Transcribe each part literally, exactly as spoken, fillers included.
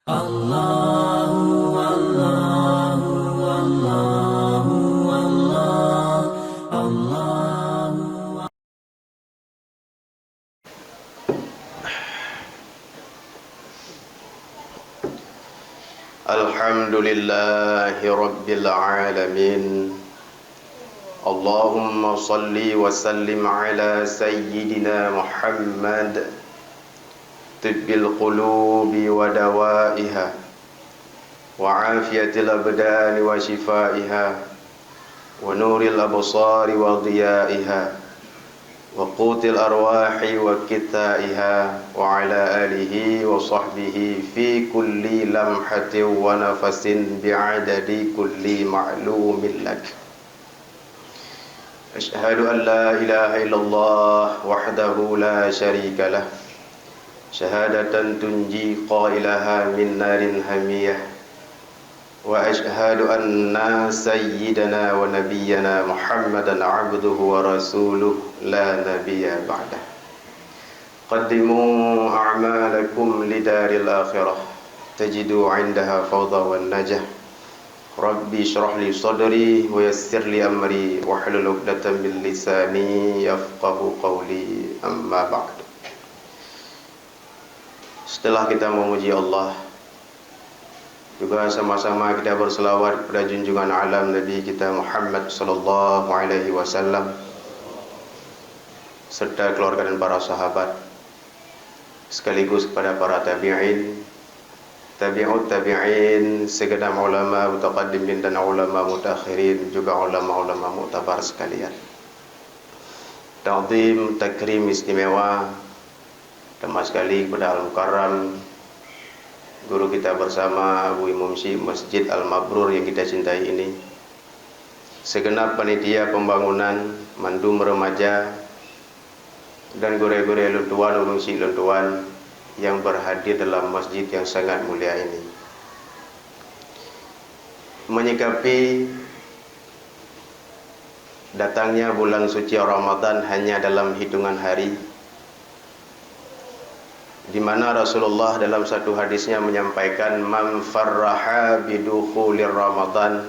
Allahu, Allahu, Allahu, Allah, Allahu. الحمد لله رب العالمين. اللهم صل وسلم على سيدنا محمد، طب القلوب ودوائها، وعافية الأبدان وشفائها، ونور الأبصار وضيائها، وقوت الأرواح وكثائها، وعلى آله وصحبه في كل لمحة ونفس بعدد كل معلوم لك. أشهد أن لا إله إلا الله وحده لا شريك له، شهادة تنجي قائلها من نار حامية، وأشهد أن سيدنا ونبينا محمدا عبده ورسوله لا نبي بعده. قدموا أعمالكم لدار الآخرة تجدوا عندها فوضى والنجاة. رب اشرح لي صدري ويسر لي أمري واحلل عقدة من لساني يفقهوا قولي. أما بعد. Setelah kita memuji Allah, juga sama-sama kita berselawat kepada junjungan alam Nabi kita Muhammad sallallahu alaihi wasallam, serta keluarga dan para sahabat, sekaligus kepada para tabi'in, tabi'ut tabi'in, segenap ulama mutaqaddimin dan ulama mutaakhirin, juga ulama-ulama muktabar sekalian. Takzim, takrim istimewa, terutama sekali kepada Al-Mukarram, guru kita bersama, Abu Imum Syik Masjid Al-Mabrur yang kita cintai ini, segenap panitia pembangunan, mandum remaja, dan gurée-gurée lôn tuan, ureuëng syiek lôn tuan yang berhadir dalam masjid yang sangat mulia ini. Menyikapi datangnya bulan suci Ramadan hanya dalam hitungan hari, di mana Rasulullah dalam satu hadisnya menyampaikan, "Man farraha bidukhulir Ramadan,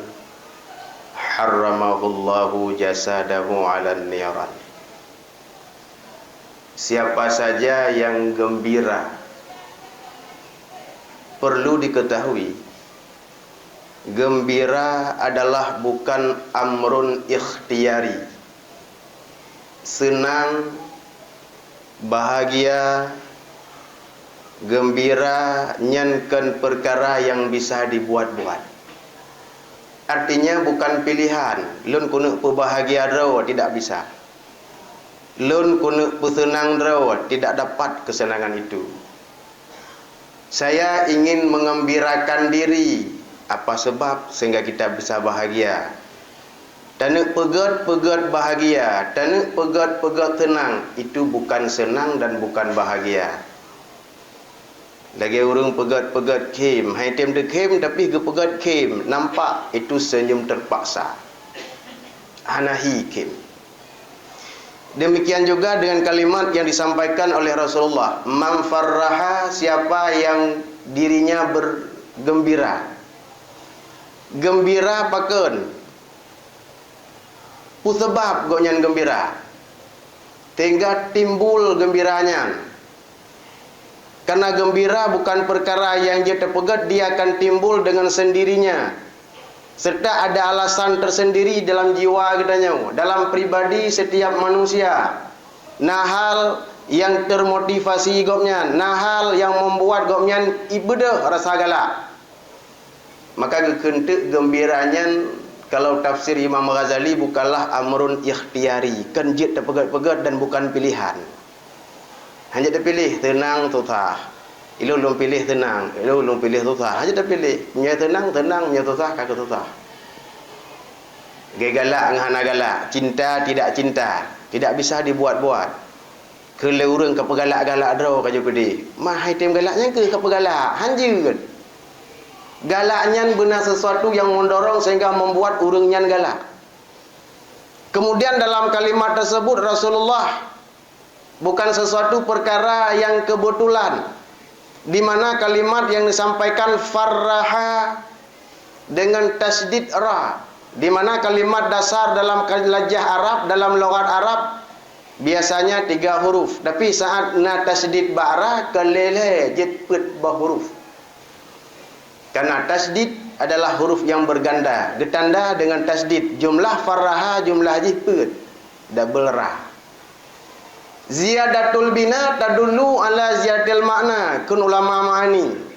harramahullahu jasadahu 'alan niran." Siapa saja yang gembira, perlu diketahui, gembira adalah bukan amrun ikhtiyari. Senang, bahagia, gembira nyan kon peukara nyang bisa dibuat-buat. Artinya bukan pilihan, lôn keuneuk peubahagia droe, tidak bisa. Lôn keuneuk peuseunang droe, tidak dapat kesenangan itu. Saya ingin mengembirakan diri. Apa sebab sehingga kita bisa bahagia? Taneuk peugét-peugét bahagia, taneuk peugét-peugét seunang, itu bukan senang dan bukan bahagia. Lagée ureuëng peugét-peugét khém, hai tem teukhém tapi geupeugét khém, nampak itu senyum terpaksa. Hana hi khém. Demikian juga dengan kalimat yang disampaikan oleh Rasulullah, "Man farraha," siapa yang dirinya bergembira. Gembira pakon? Peue sabab gobnyan gembira? Sehingga timbul gembira nyan. Karena gembira bukan perkara yang jeuet teupeugét, dia akan timbul dengan sendirinya. Serta ada alasan tersendiri dalam jiwa geutanyoe, dalam pribadi setiap manusia. Na hal yang termotivasi gobnyan, na hal yang membuat gobnyan ibeudôh rasa galak. Maka geukheun teuk geumbira nyan, kalau tafsir Imam Ghazali, bukanlah amrun ikhtiyari, kon jeuet teupeugét-peugét dan bukan pilihan. Hana teupiléh teunang susah. Ilôn lôn piléh teunang, ilôn lôn piléh susah. Hana teupiléh. Meunyoe teunang, teunang, meunyoe susah, ka keususah. Geugalak ngon hana galak, cinta tidak cinta, tidak bisa dibuat-buat. Keu lé ureuëng ka peugalak-galak droe ka jeuet keudeh. Ma hai tem galak nyan keuh ka peugalak, hanjeuet. Galak nyan beuna sesuatu yang mendorong sehingga membuat ureuëng nyan galak. Kemudian dalam kalimat tersebut Rasulullah bukan sesuatu perkara yang kebetulan. Di mana kalimat yang disampaikan farraha dengan tasydid ra, di mana kalimat dasar dalam kal-, lajah Arab, dalam lughat Arab, biasanya tiga huruf, tapi saat na tasydid bak ra, keu lhèe jeuet peuet boh huruf. Karena tasydid adalah huruf yang berganda, geutanda dengan tasydid, jumlah farraha, jumlah jih peuet, double ra. Ziyadatul bina tadullu ala ziyadatil makna, kheun ulama ma'ani.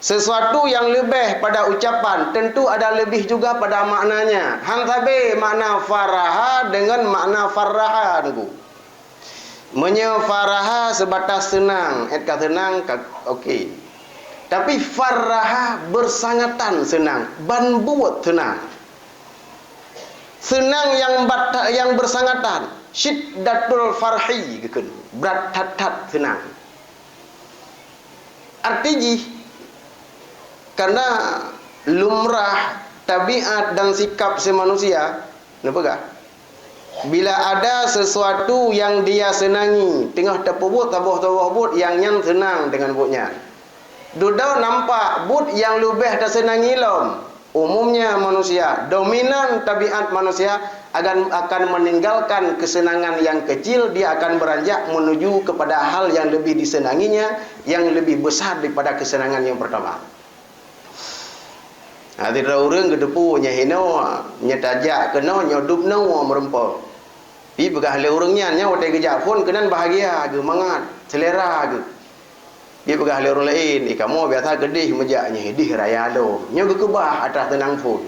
Sesuatu yang leubeh pada ucapan, tentu ada lebih juga pada maknanya. Han sabe makna faraha dengan makna farraha, Teungku. Meunyoe faraha sebatas seunang, 'et ka seunang, ka, oke. Tapi farraha beusangatan seunang, ban buet seunang. Seunang nyang bat-, nyang beusangatan, syiddatul farhi geukheun, brat that-that seunang. Arti jih, karena lumrah tabiat dan sikap si manusia, neupeugah, bila ada sesuatu yang dia senangi, teungoh tapeubuet saboh-saboh buet nyang nyan seunang deungon buet nyan. Dudoe nampak buet nyang leubeh taseunangi lom. Umumnya manusia, dominan tabiat manusia akan, akan meninggalkan kesenangan yang kecil, dia akan beranjak menuju kepada hal yang lebih disenanginya, yang lebih besar daripada kesenangan yang pertama. Hati ureuëng geuteupeue nyang hinoe, nyang tajak keunoe, nyang dub noe meureumpok. Pi peugah lé ureuëng nyan, nyan watée geujak phon keunan bahagia geuh, mangat, selera geuh. Pi peugah lé ureuëng laén, "Eh, kamoe biasa keudeh meujak nyoe, deh raya lom." Nyoe geukeubah atas teunang phon.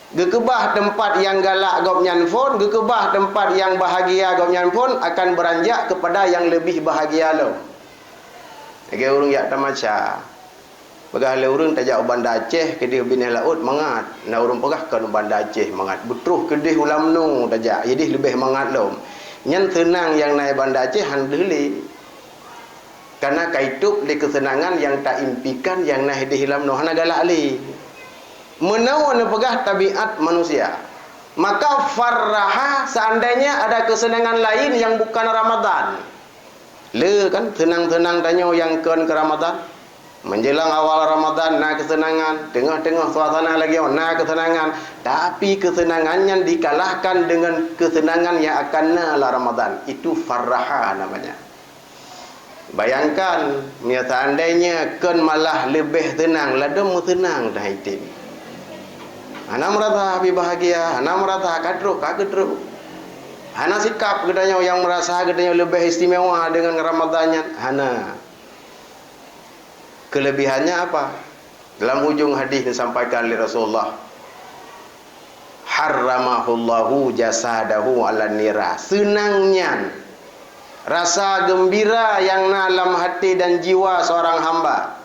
Geukeubah teumpat nyang galak gobnyan phon, geukeubah teumpat nyang bahagia gobnyan phon, akan beuranjak keupada nyang leubeh bahagia lom. Lagée ureuëng jak tamaca. Peugah lé ureuëng tajak u Banda Aceh keudeh binéh laôt mangat. Na ureuëng peugah kon u Banda Aceh mangat. Beutroh keudeh u Lamno tajak, ideh leubeh mangat lom. Nyan seunang nyang na i Banda Aceh han deuh lé. Karena ka itôb lé keuseunangan nyang taimpikan nyang na ideh i Lamno hana galak lé. Meunoe neupeugah tabiat manusia. Maka farraha seandainya ada kesenangan lain yang bukan Ramadan. Le kan, seunang-seunang tanyoe nyang kon keu Ramadan. Menjelang awal Ramadan na keuseunangan, teungoh-teungoh suasana lagée nyoe na keuseunangan, tapi keuseunangan nyan dikalahkan dengan keuseunangan nyang akan na lam Ramadan. Itu farraha namanya. Bayangkan, meunyoe seandainya kon malah leubeh seunang, ladom meuseunang dah item. Hana meurasa pi bahagia, hana meurasa ka trok, ka geutrok. Hana sikap geutanyoe nyang meurasa geutanyoe leubeh istimewa deungon Ramadan nyan, hana. Keulebihannya apa? Dalam ujong hadih disampaikan lé Rasulullah, "Harramahullahu jasadahu 'alan nira." Seunang nyan, rasa geumbira nyang na lam até dan jiwa seorang hamba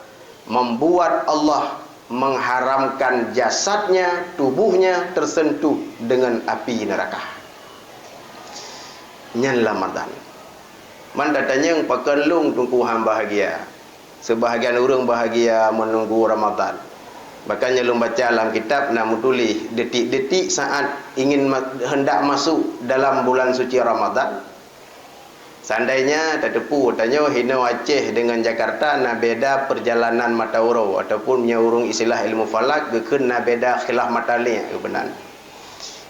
membuat Allah mengharamkan jasadnya, tubuhnya tersentuh dengan api neraka. Nyan Ramadan. Man tatanyong pakon lôn Teungku han bahagia. Seubahagian ureuëng bahagia meununggu Ramadan. Bahkan nyang lôn baca lam kitab na meutuléh, detik-detik saat ingin ma-, hendak masuk dalam bulan suci Ramadan, seandainya tateupeue tanyoe hinoe Aceh deungon Jakarta na beda perjalanan mata uroe, ataupun meunyoe ureuëng istilah ilmu falak geukheun na beda khilaf mataliek, keubeunang.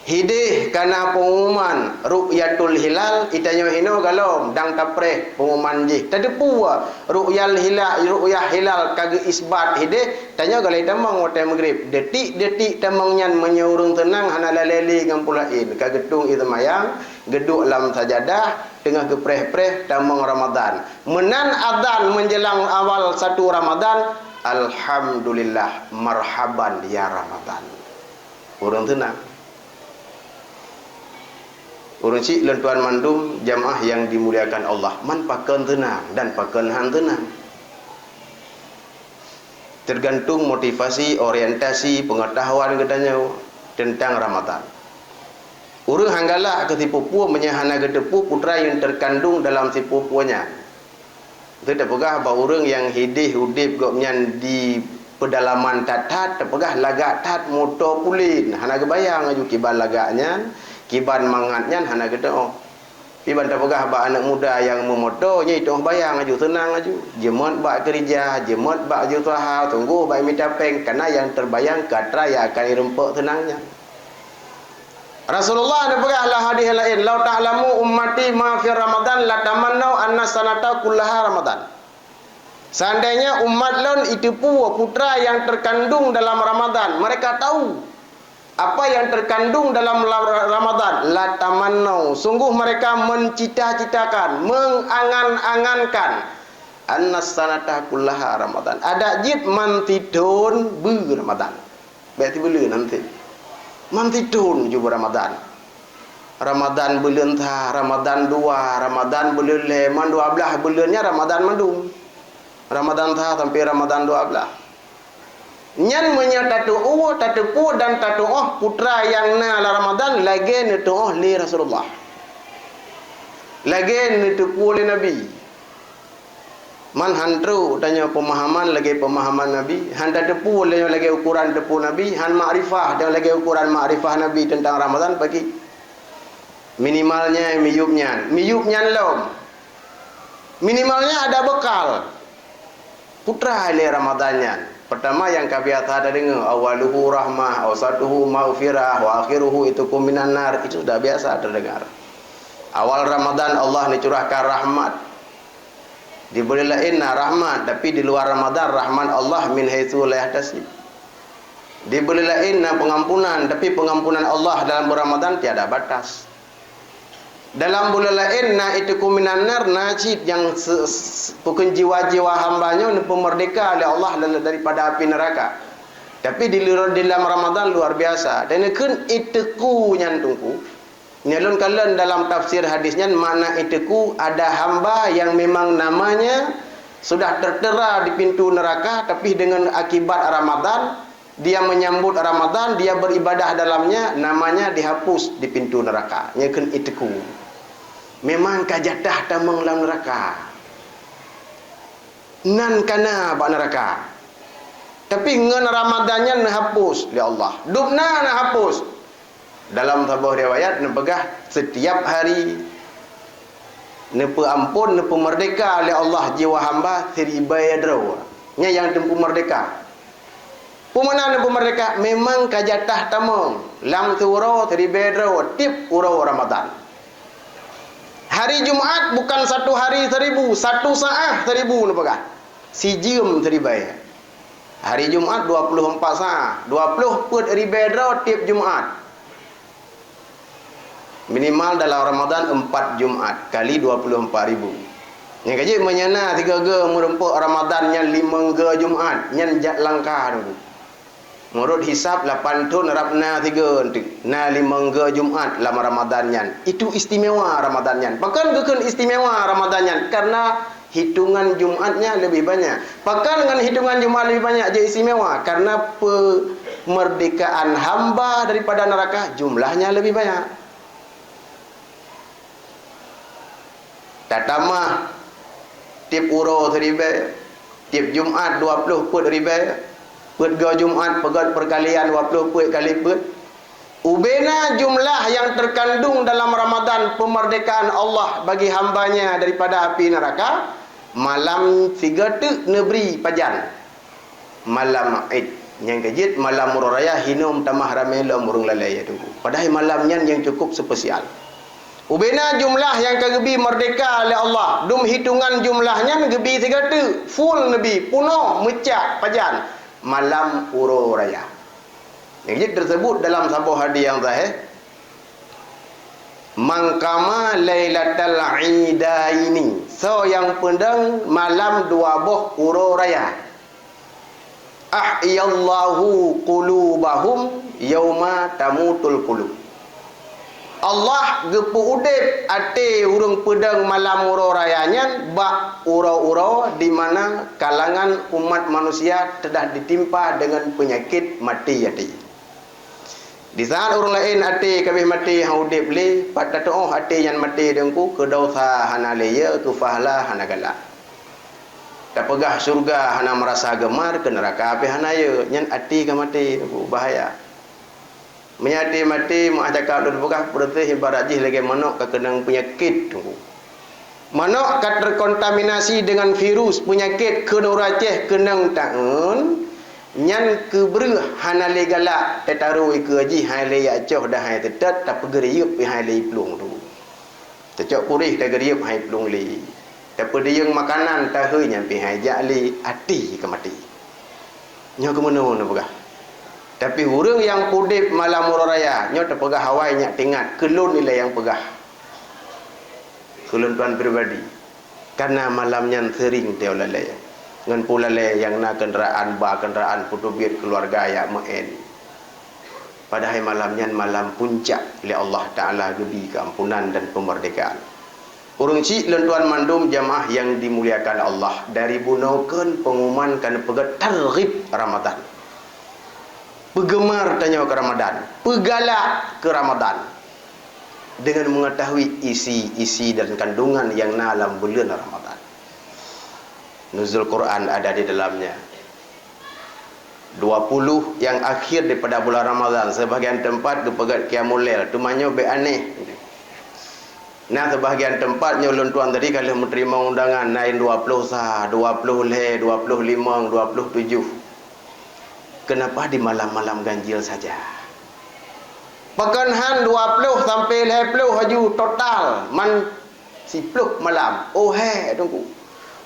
Hideh ka na pengumuman ru'yatul hilal, itanyoe hinoe galom dang tapreh pengumuman jih. Tateupeue ru'yal hilal, ru'yah hilal ka geuisbat hideh, tanyoe galai tamong watée maghrib. Detik-detik tamong nyan meunyoe ureuëng seunang hana lalée lé ngon peue laén, ka geutueng ie seumayang, geuduek lam sajadah, teungoh geupreh-preh tamong Ramadan. Meunan azan menjelang awal satu Ramadan, "Alhamdulillah, marhaban ya Ramadan." Ureuëng seunang. Ureuëng syiek lôn tuan mandum jamaah yang dimuliakan Allah, man pakon seunang dan pakon han seunang. Tergantung motivasi, orientasi, pengetahuan geutanyoe tentang Ramadan. Ureuëng han galak keu sipupu meunyoe hana geuteupeue peue nyang terkandung dalam sipupu nyan. Teupeugah bak ureuëng nyang hideh udeb gobnyan di peudalaman that-that, teupeugah lagak that moto pulen, hana geubayang laju kiban lagak nyan, kiban mangat nyan hana geuteuôh. Iban tapeugah bak aneuk muda nyang meumoto, nyan jitu'oh bayang laju, seunang laju. Jeuet bak keurija, jeuet bak usaha, sunggoh bak mita péng, kana nyang teubayang keu atra nyang akan jirumpok seunang nyan. Rasulullah neupeugah lam hadis laén, "Lau ta'lamu ummati ma fi Ramadan latamannau anna sanata kullaha Ramadan." Seandainya umat lôn jiteupeu peue nyang teukandong dalam Ramadan, mereka tahu apa yang terkandung dalam la-, Ramadan, latamannau, sunggoh mereka mencita-citakan, mengangan-angankan, anna sanata kullaha Ramadan. Adak jeuet man sithon beu Ramadan. Bék sibuleuen nanti. Man sithon jubeu Ramadan. Ramadan buleuen sa, Ramadan dua, Ramadan buleuen lhée, man dua blaih buleuen nyan Ramadan mandum. Ramadan sa sampai Ramadan dua blaih. Nyan meunyoe tatu'oh, tateupeue dan tatu'oh peue nyang na lam Ramadan lagée neutu'oh lé Rasulullah. Lagée neuteupeue lé Nabi. Man han trok tanyoe peumahaman lagée peumahaman Nabi, han tateupeue lé nyoe lagée ukuran teupeue Nabi, han makrifah dan lagée ukuran makrifah Nabi teuntang Ramadan pagi. Minimalnya miyueb nyan, miyueb nyan lom. Minimalnya ada bekal. Peue lé Ramadan nyan. Pertama nyang ka biasa tadeungoe, "Awaluhu rahmah, ausatuhu maghfirah, wa akhiruhu itqum minan nar." Itu sudah biasa terdengar. Awal Ramadan Allah neucurahkan rahmat. Di buleuen laén na rahmat, tapi di luar Ramadan rahmat Allah min haitsu la yahtasib. Di buleuen laén na pengampunan, tapi pengampunan Allah dalam bulan Ramadan tiada batas. Dalam buleuen laén na itqum minan nar, na cit nyang se-, se-, bukon jiwa-jiwa hamba nyoe neupeumeurdeka lé Allah daripada api neraka. Tapi di lu-, di dalam Ramadan luar biasa. Dan neukheun itqu nyan teungku. Nyan lôn kalon dalam tafsir hadis nyan makna itqu ada hamba yang memang namanya sudah tertera di pintu neraka, tapi dengan akibat Ramadan, dia menyambut Ramadan, dia beribadah dalamnya, namanya dihapus di pintu neraka. Nyan kheun itqu. Memang ka jatah tamong lam neraka. Nan kana bak neraka. Tapi ngon Ramadan nyan neuhapus lé Allah. Dubna neuhapus. Dalam saboh riwayat neupeugah, setiap hari neupeuampon, neupeumeurdeka lé Allah jiwa hamba siribée droe. Nyan nyang teupeumeurdeka. Peue makna neupeumeurdeka? Memang ka jatah tamong lam siuroe siribée droe tieb uroe Ramadan. Hari Jumat bukan satu hari seribu, satu saah seribu neupeugah. Sijeuem siribée. Hari Jumat dua puluh empat saah, dua puluh peuet ribée droe tieb Jumat. Minimal dalam Ramadan empat Jumat kali dua puluh empat ribu. Nyang ka jeuet meunyoe na sigoe-goe meurumpok Ramadan nyan limong goe Jumat, nyan jak langka teungku. Meunurot hisab lapan thon rab na sigoe teuk, na limong goe Jumat lam Ramadan nyan. Itu istimewa Ramadan nyan. Pakon geukheun istimewa Ramadan nyan? Karena hitungan Jumatnya lebih banyak. Pakon ngon hitungan Jumat lebih banyak jeuet istimewa? Karena peumeurdekaan hamba daripada neraka jumlahnya lebih banyak. Tatamah tieb uroe siribée, tieb Jumat dua puluh peuet ribée, peuet goe Jumat peugét peurkalian dua puluh peuet kali peuet. Ubena jumlah nyang teukandong dalam Ramadan peumeurdekaan Allah bagi hamba-Nya daripada api neuraka, malam sigoe teuk neubri pajan. Malam Id, nyang ka jeuet malam uroe raya, hinoe meutamah ramé lom ureuëng lalée, ya Teungku. Padahai malam nyan nyang cukup spesial. Ubena jumlah nyang ka geubi meurdeka lé Allah, dum hitongan jumlah nyan geubi sigoe teuk, full neubi, punoh, meucak, pajan, malam uroe raya. Nyang jeuet teuseubut dalam saboh hadis nyang sahih, "Man qama lailatal idaini," soe nyang peudong malam dua boh uroe raya, "ahyallahu qulubahum yauma tamutul qulub." Allah geupeuudeb até ureuëng peudong malam uroe raya nyan bak uroe-uroe di mana kalangan umat manusia teudah ditimpa deungon peunyakét maté até. Di saát ureuëng laén até ka abéh maté han udeb lé, pat tateuoh até nyan maté Teungku, keu desya hana lé, ya, keu pahala hana galak. Tapeugah syeuruga hana meurasa geumar, keu neuraka pih hana, ya, nyan até ka maté Teungku, bahaya. Meunyo até maté, meu'ah cakap lôn peugah, peureuséh ibarat jih lagée manok ka keunong peunyakét, Teungku. Manok ka terkontaminasi deungon virus peunyakét kheun ureuëng Aceh keunong taeun, nyan keubreueh hana lé galak, teutarô ikeue jih hai lé jak coh dan hai teutet, tapeugeriep pih hai lé iplueng, Teungku. Teucok puréh tageriep hai plueng lé. Tapeudiyeueng makanan tahôi nyan pih hai jak lé, até ka maté. Nyoe keumeunyoe neupeugah. Tapi ureuëng nyang udeb malam uroe raya, nyoe tapeugah awai nyak teuingat, keu lôn ilée nyang peugah. Keu lôn tuan pribadi. Karena malam nyan seuring teuh lalée. Ngon peue lalée nyang na keundaraan, ba keundaraan, peuteubiet keuluwarga jak meu'en. Padahai malam nyan malam puncak lé Allah Ta'ala geubri keuampunan dan peumeurdekaan. Ureuëng chik lôn tuan mandum jamaah nyang dimuliakan Allah, dari bunoe kheun pengumuman ka neupeugét targhib Ramadan. Peugeumar tanyoe keu Ramadan, peugalak keu Ramadan, deungon meungeutahui isi-isi dan kandungan nyang na lam buleuen Ramadan. Nuzul Quran ada di dalamnya. Dua puluh nyang akhé daripada bulan Ramadan, sebahagian teumpat geupeugét qiyamul lail, teuma nyoe bék aneh. Na sebahagian teumpat nyoe lôn tuan tadi ka lheueh meuteurimong undangan, na nyang dua ploh sa, dua ploh lhée, dua ploh limong, dua ploh tujoh. Kenapa di malam-malam ganjil saja? Pakon han dua ploh sampai lhée ploh aju total, man siploh malam. Oh, hék, Teungku.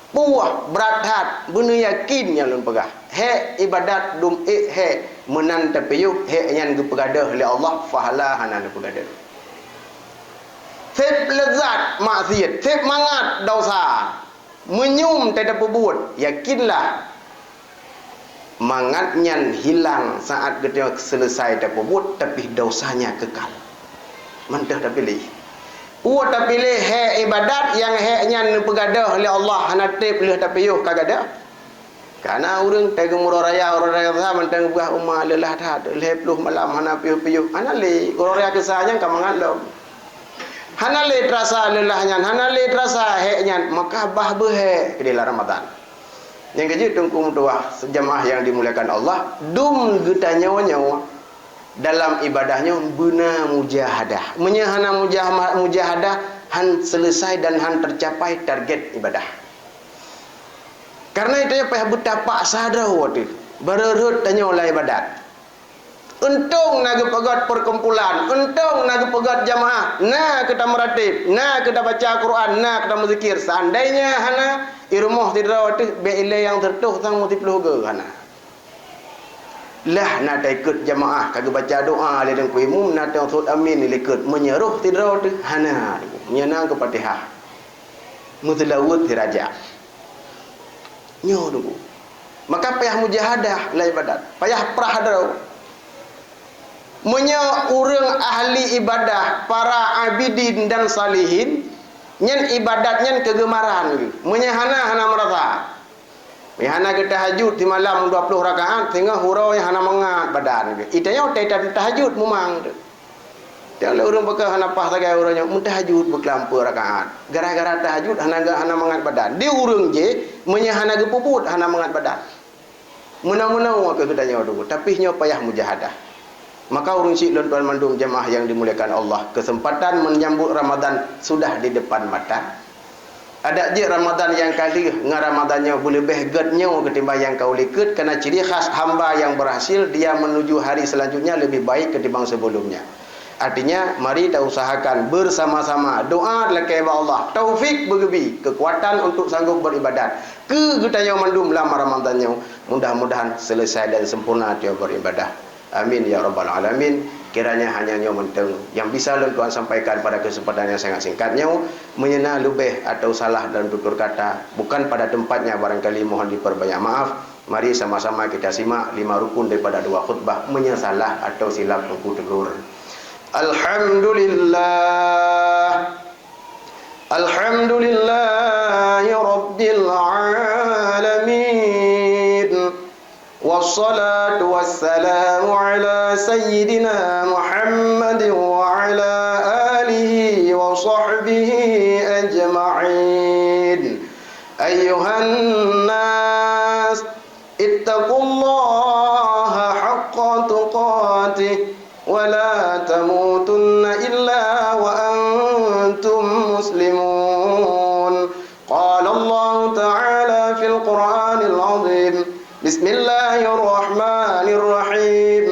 Puih brat that, beuneuh yakin nyang lôn peugah. Hék ibadat dum ék hék, meunan tapiôh hék nyan geupeugadôh lé Allah, pahala hana neupeugadôh. Seb leuzat maksiat, seb mangat dosa, meunyoe teupeubeuet, yakinlah, mangat nyan hilang saat geutanyoe seuleusai tapeubuet, tapi dosa nyan keukal. Mantong tapiléh. Peue tapiléh hék ibadat nyang hék nyan neupeugadôh lé Allah hana treb lheueh tapiôh ka gadôh. Kana ureuëng teugeumeuroe raya, uroe raya sa mantong peugah uma leulah that, lhée ploh malam hana piôh-piôh. Hana lé, uroe raya keusa nyan ka mangat lom. Hana lé teurasa leulah nyan, hana lé teurasa hék nyan, maka bah beuhék keu di lam Ramadan. Nyang keujeuet Teungku meutuwah jamaah nyang dimuliakan Allah, dum geutanyoe nyoe dalam ibadah nyoe beuna mujahadah. Meunyoe hana mujah-, mujahadah, han seuleusai dan han teucapai target ibadah. Karena itu payah beutapaksa droe teuh, barô rhot tanyoe lam ibadat. Untông na geupeugét perkumpulan, untông na geupeugét jamaah, na keu tameuratéb, na keu tabaca Quran, na keu tameuzikir. Seandainya hana, i rumoh sidroe teuh bék ilée nyang sireutoh sang meusiploh goe hana. Lah na taikot jamaah ka geubaca doa lé Teungku Imum, na teuh sot amin likot, meunyoe roh sidroe teuh hana, meunyoe na keu Fatihah. Meuseulaweuet siraja. Nyoe Teungku. Maka payah mujahadah lam ibadat, payah prah droe. Meunyoe ureuëng ahli ibadah, para abidin dan salihin, nyan ibadat nyan keugeumaran geuh. Meunyoe hana, hana meurasa. Meunyoe hana geutahajud simalam dua ploh rakaat, singoh uroe nyan hana mangat badan geuh. Itanyoe teuh tahajud mumang teuh. Tiang lé ureuëng beuka hana paih sagai uroe nyoe, meutahajud beukeulampeu rakaat. Gara-gara tahajud hana ga-, hana mangat badan. Di ureuëng jéh, meunyoe hana geupeubuet, hana mangat badan. Meunoe-meunoe keu geutanyoe dulu, tapi nyoe payah mujahadah. Maka ureuëng syik lôn tuan mandum jamaah nyang dimuliakan Allah, kesempatan menyambut Ramadan sudah di depan mata. Adak jeuet Ramadan nyang ka lheueh ngon Ramadan nyoe beuleubeh gét nyoe ketimbang nyang ka u likot, karena ciri khas hamba yang berhasil, dia menuju hari selanjutnya lebih baik ketimbang sebelumnya. Artinya, mari tausahakan bersama-sama, doa lakée bak Allah, taufik beugeubri, keukuatan untuk sanggob beribadat. Keu geutanyoe mandum lam Ramadan nyoe, mudah-mudahan selesai dan sempurna tiep beribadah. Amin ya rabbal alamin. Kiranya hanya nyoe mantong nyang bisa lôn tuan sampaikan pada kesempatan yang sangat singkat nyoe. Meunyoe na leubeh atau salah dalam tutur kata, bukan pada tempatnya, barangkali mohon diperbanyak maaf. Mari sama-sama kita simak lima rukun daripada dua khutbah. Meunyoe salah atau silap, Teungku tegur. Alhamdulillah. Alhamdulillahi rabbil alamin. Wassalatu wassalamu ala sayyidina Muhammadin wa ala alihi wa sahbihi ajma'in. Ayyuhan nas, ittaqullaha haqqa tuqatih, wa la تموتن إلا وأنتم مسلمون. قال الله تعالى في القرآن العظيم: بسم الله الرحمن الرحيم: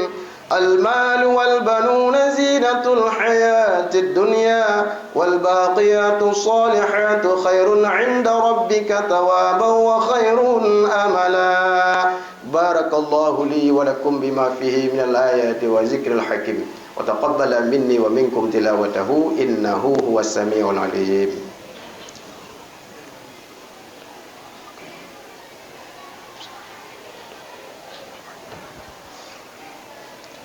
المال والبنون زينة الحياة الدنيا والباقيات الصالحات خير عند ربك ثوابا وخير أملا. بارك الله لي ولكم بما فيه من الآيات والذكر الحكيم، وتقبل مني ومنكم تلاوته إنه هو السميع العليم.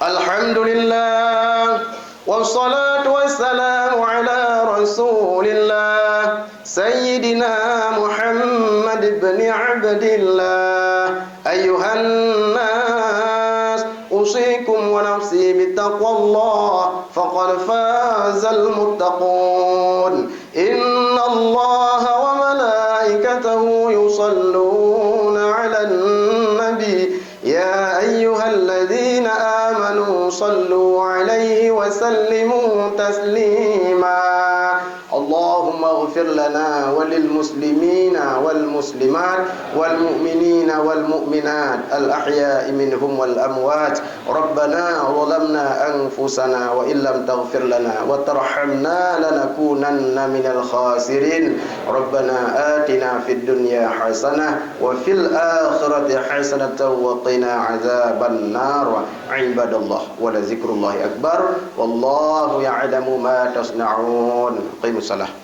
الحمد لله، والصلاة والسلام على رسول الله، سيدنا محمد بن عبد الله. أيها الناس، أوصيكم ونفسي بتقوى الله، فقد فاز المتقون. إن الله وملائكته يصلون على النبي، يا أيها الذين آمنوا صلوا عليه وسلموا تسليما. اللهم اغفر لنا وللمسلمين والمسلمات والمؤمنين والمؤمنات الأحياء منهم والأموات. ربنا ظلمنا أنفسنا وإن لم تغفر لنا وترحمنا لنكونن من الخاسرين. ربنا آتنا في الدنيا حسنة وفي الآخرة حسنة وقنا عذاب النار. عباد الله، ولذكر الله أكبر، والله يعلم ما تصنعون. أقيموا الصلاة.